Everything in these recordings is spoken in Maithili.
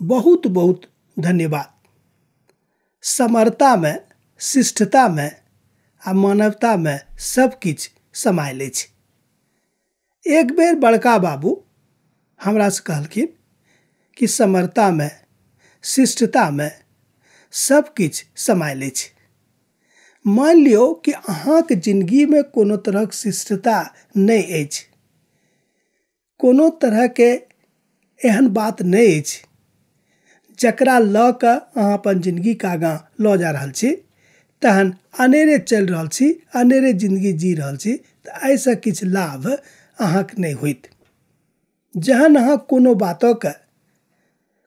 बहुत बहुत धन्यवाद। समरतामे, शिष्टतामे आ मानवतामे सब किछु समायल अछि। एक बेर बड़का बाबू हमरासँ कहलखिन कि समरतामे, शिष्टतामे सब किछु समायल अछि। मान लियौ कि अहाँके जिंदगीमे कोनो तरहक शिष्टता नहि अछि, कोनो तरहके एहन बात नहि अछि जकरा लऽ कऽ अहाँ अपन जिंदगीके आगाँ लऽ जा रहल छी, तहन अनेरे चलि रहल छी, अनेरे जिंदगी जी रहल छी, तऽ एहिसँ किछु लाभ अहाँके नहि होइत। जहन अहाँ कोनो बातके,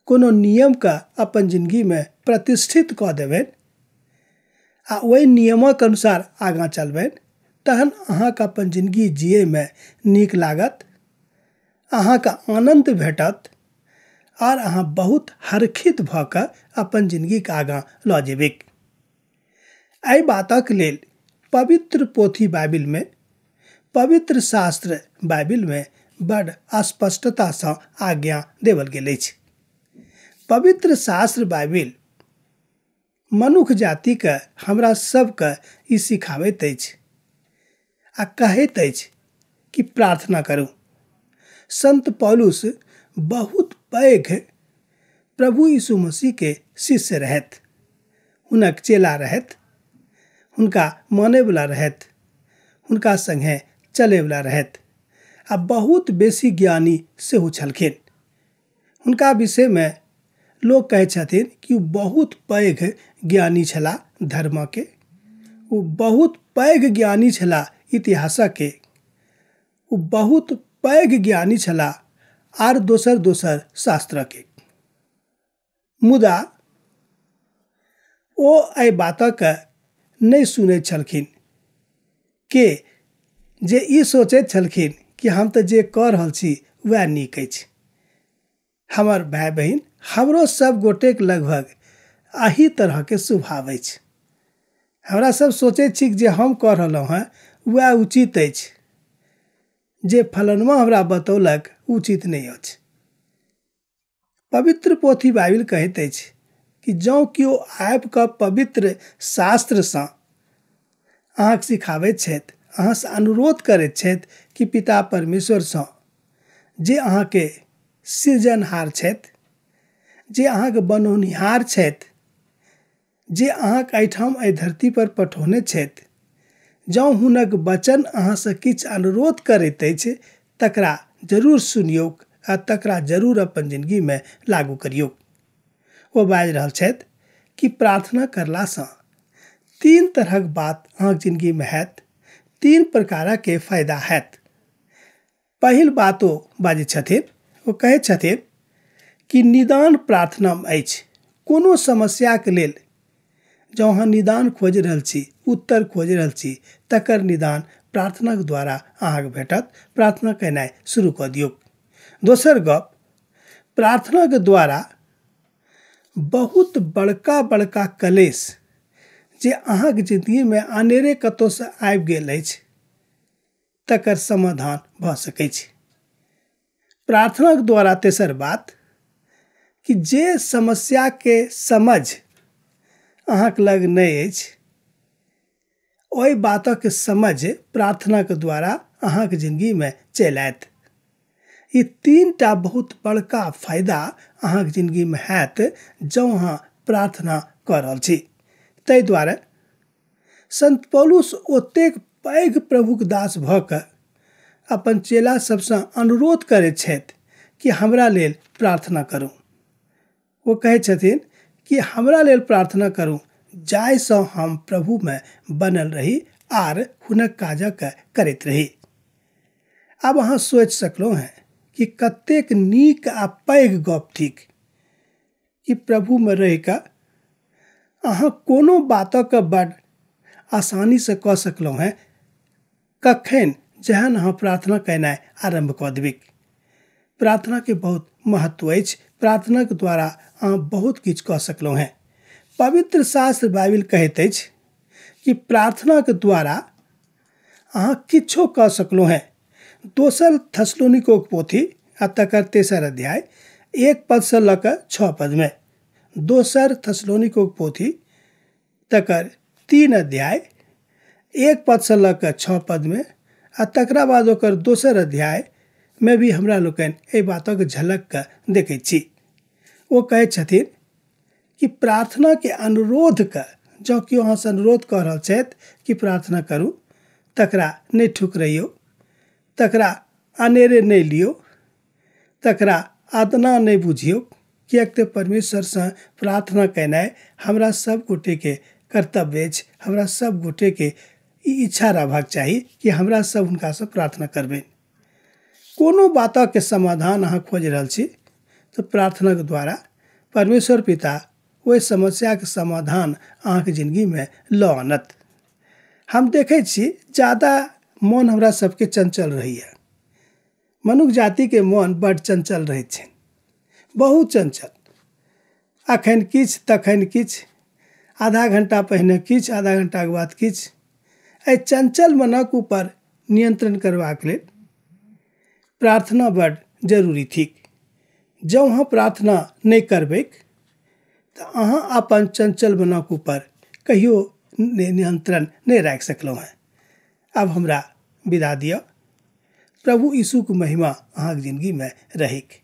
कोनो नियमके अपन जिंदगीमे प्रतिष्ठित कऽ देबै आ ओहि नियमक अनुसार आगाँ चलबै, तहन अहाँके अपन जिंदगी जियैमे नीक लागत, अहाँके आनन्द भेटत और अहाँ बहुत हर्षित भऽ कऽ अपन जिंदगीके आगाँ लऽ जेबै। एहि बातक लेल पवित्र पोथी बाइबिलमे, पवित्र शास्त्र बाइबिलमे बड़ स्पष्टतासँ आज्ञा देवल गेल अछि। पवित्र शास्त्र बाइबिल मनुख जातिके, हमरा सबके ई सिखाबैत अछि आ कहैत अछि कि प्रार्थना करू। संत पौलुस बहुत पैघ प्रभु यीशु मसीह के शिष्य रहथि, हुनक चेला रहथि, हुनका मानैवला रहथि, हुनका संगे चलैवला रहथि आ बहुत बेसी ज्ञानी सेहो छलखिन। हुनका विषयमे लोक कहै छथिन कि ओ बहुत पैघ ज्ञानी छलाह धर्मके, ओ बहुत पैघ ज्ञानी छलाह इतिहासके, ओ बहुत पैघ ज्ञानी छलाह आर दोसर दोसर शास्त्रके। मुदा ओ एहि बातके नहि सुनैत छलखिन, के जे ई सोचैत छलखिन कि हम तऽ जे कऽ रहल छी वएह नीक अछि। हमर भाय बहिन, हमरो सब गोटेके लगभग एही तरहके स्वभाव अछि। हमरा सब सोचै छी जे हम कऽ रहलहुँ हेँ वएह उचित अछि, जे फलनमा हमरा बतौलक उचित नहि अछि। पवित्र पोथी बाइबिल कहैत अछि कि जँ केओ आबि कऽ पवित्र शास्त्रसँ अहाँके सिखाबैत छथि, अहाँसँ अनुरोध करैत छथि कि पिता परमेश्वरसँ, जे अहाँके सृजनहार छथि, जे अहाँके बनौनिहार छथि, जे अहाँके एहिठाम एहि धरती पर पठौने छथि, जँ हुनक वचन अहाँसँ किछु अनुरोध करैत अछि तकरा जरूर सुनियौक आ तकरा जरूर अपन जिंदगीमे लागू करियौक। ओ बाजि रहल छथि कि प्रार्थना करलासँ तीन तरहक बात अहाँके जिंदगीमे हैत, तीन प्रकारके फायदा हैत। पहिल बात ओ बाजै छथिन, ओ कहै छथिन कि निदान प्रार्थना अछि। कोनो समस्याके लेल जँ अहाँ निदान खोजि रहल छी, उत्तर खोजि रहल छी, तकर निदान प्रार्थनाके द्वारा अहाँके भेटत। प्रार्थना केनाइ शुरू कऽ दियौ। दोसर गप, प्रार्थनाके द्वारा बहुत बड़का बड़का कलेश जे अहाँके जिंदगीमे अनेरे कतहुसँ आबि गेल अछि तकर समाधान भऽ सकै छै। प्रार्थनाके द्वारा तेसर बात कि जे समस्याके समझ अहाँके लग नहि अछि ओहि बातक समझ प्रार्थनाके द्वारा अहाँके जिंदगीमे चलि आयत। ई तीन टा बहुत बड़का फायदा अहाँके जिंदगीमे हैत जँ अहाँ प्रार्थना कऽ रहल छी। ताहि दुआरे संत पौलुस ओतेक पैघ प्रभुक दास भऽ कऽ अपन चेला सबसँ अनुरोध करैत छथि कि हमरा लेल प्रार्थना करू। ओ कहै छथिन कि हमरा लेल प्रार्थना करू जाहिसँ हम प्रभुमे बनल रही आर हुनक काजक करैत रही। आब अहाँ सोचि सकलहुँ हेँ कि कतेक नीक आ पैघ गप थिक कि प्रभुमे रहिकऽ अहाँ कोनो बातक बड़ आसानीसँ कऽ सकलहुँ हेँ कखन जहन अहाँ प्रार्थना केनाइ आरम्भ कऽ देबै। प्रार्थनाके बहुत महत्व अछि। प्रार्थनाके द्वारा अहाँ बहुत किछु कऽ सकलहुँ हेँ। पवित्र शास्त्र बाइबिल कहैत अछि कि प्रार्थनाके द्वारा अहाँ किछो कऽ सकलहुँ हेँ। दोसर थेसलोनिकोक पोथी आ तकर तेसर अध्याय 1 पद से लऽ कऽ 6 पद में। दोसर थेसलोनिको पोथी तकर 3 अध्याय 1 पद से लऽ कऽ 6 पद में आ तकरा बाद ओकर दोसर अध्याय में भी हमरा लोकनि एहि बातक झलक के देखै छी। ओ कहै छथिन कि प्रार्थना के अनुरोध के, जँ केओ अहाँसँ अनुरोध कऽ रहल छथि कि प्रार्थना करू, तकरा नहि ठुकरैयौ, तकरा अनेरे नहि लियौ, तकरा अदना नहि बुझियौ, किएक तऽ परमेश्वरसँ प्रार्थना केनाइ हमरा सब गोटेके कर्तव्य अछि। हमरा सब गोटेके ई इच्छा रहबाक चाही कि हमरा सब हुनकासँ प्रार्थना करबै। कोनो बातके समाधान अहाँ खोजि रहल छी तऽ प्रार्थनाके द्वारा परमेश्वर पिता ओहि समस्याके समाधान अहाँके जिंदगीमे लऽ आनत। हम देखै छी ज्यादा मन हमरा सबके चंचल रहैए। मनुख जातिके मन बड चंचल रहै छै, बहुत चंचल। अखन किछु तखन किछु, आधा घंटा पहिने किछु, आधा घंटाके बाद किछु। एहि चंचल मनक ऊपर नियंत्रण करबाक लेल प्रार्थना बड जरूरी थिक। जँ अहाँ प्रार्थना नहि करबै तऽ अहाँ अपन चंचल मनक ऊपर कहियो नियंत्रण नहि राखि सकलहुँ हेँ। आब हमरा विदा दिअ। प्रभु यीशुके महिमा अहाँके जिंदगीमे रहैक।